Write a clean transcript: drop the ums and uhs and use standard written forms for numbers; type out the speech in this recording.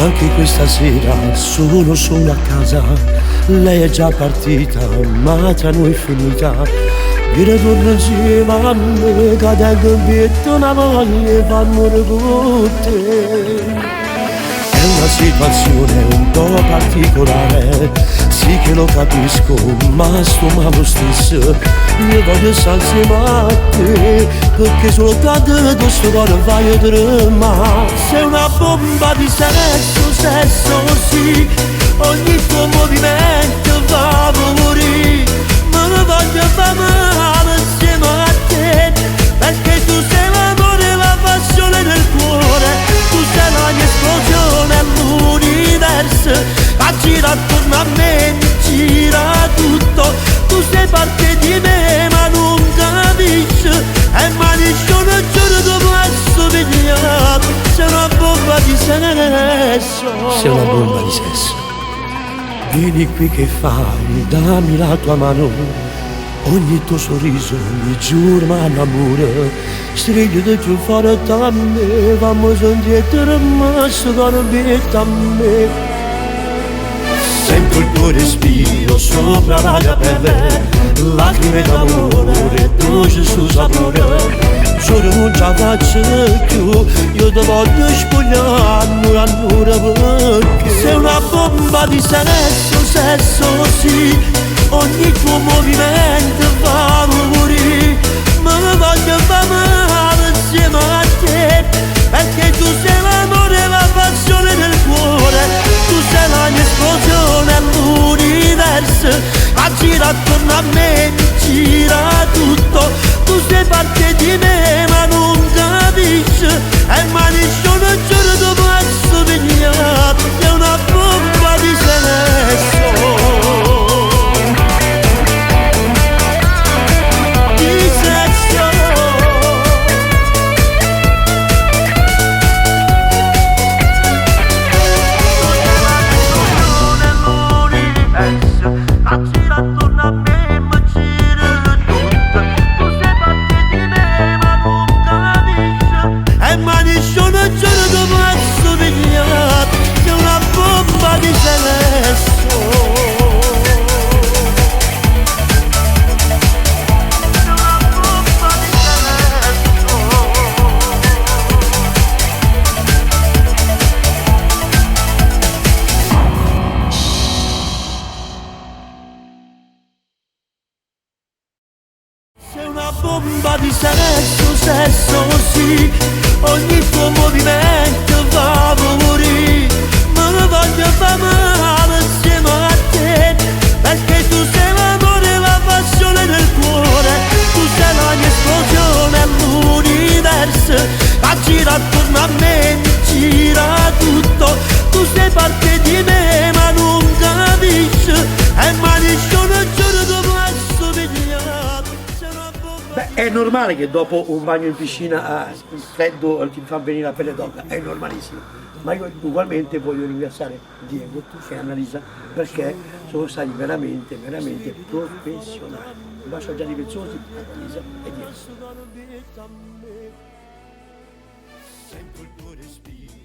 Anche questa sera sono solo a casa, lei è già partita, ma tra noi è finita. Vi ritorno insieme a me, che tengo in petto una voglia 'e fa ammore cu te. È una situazione un po' particolare, sì che lo capisco, ma sto male 'o stesso. Io voglio sta insieme a te, perché soltanto sto core faje tremmà. Sei una bomba di sesso, sesso sì, ogni tuo movimento fa morì. Me ne voglio fa male insieme a te, perché tu sei l'amore, la passione del cuore, tu sei la mia esplosione, l'universo, che gira attorno a me, mi gira tutto, tu sei parte di me ma non capisci, e ma nessuno giorno ti posso pigliare, sei una bomba di sesso. Sei una bomba di sesso. Vieni qui che fai, dammi la tua mano, ogni tuo sorriso mi giura l'amore, stringiti più forte a me, fammi sentire rimasto con a me. Sento il tuo respiro sopra la mia pelle, lacrime d'amore, dolce sto sapore, solo non ce la faccio più, io ti voglio spogliare, allora perché sei una bomba di sesso, sesso sì, ogni tuo movimento fa morire, me ne voglio fa male insieme a te, perché tu sei l'amore, la passione del cuore, tu sei la mia esplosione, l'universo, che gira attorno a me, mi gira tutto, tu sei parte di me ma non capisci, e ma nessuno giorno ti posso pigliare, sei una bomba di sesso. Di sesso. Gira attorno a me, mi gira tutto, tu sei parte di me ma non capisci, e ma nessuno giorno ti posso pigliare, sei una bomba di sesso. Sei una bomba di sesso. Sei una bomba di sesso, sesso sì, ogni tuo movimento fa morire, me ne voglio fa male insieme a te, perché tu sei l'amore, la passione del cuore, tu sei la mia esplosione, l'universo, che gira attorno a me, mi gira tutto, tu sei parte di me ma non capisci, e ma nessuno giorno ti posso pigliare, sei una bomba. Beh, è normale che dopo un bagno in piscina il freddo ti fa venire la pelle d'oca, è normalissimo. Ma io ugualmente voglio ringraziare Diego e Annalisa perché sono stati veramente, veramente professionali. Un bacio a Gianni Vezzosi, Annalisa e Diego. Sento il tuo respiro.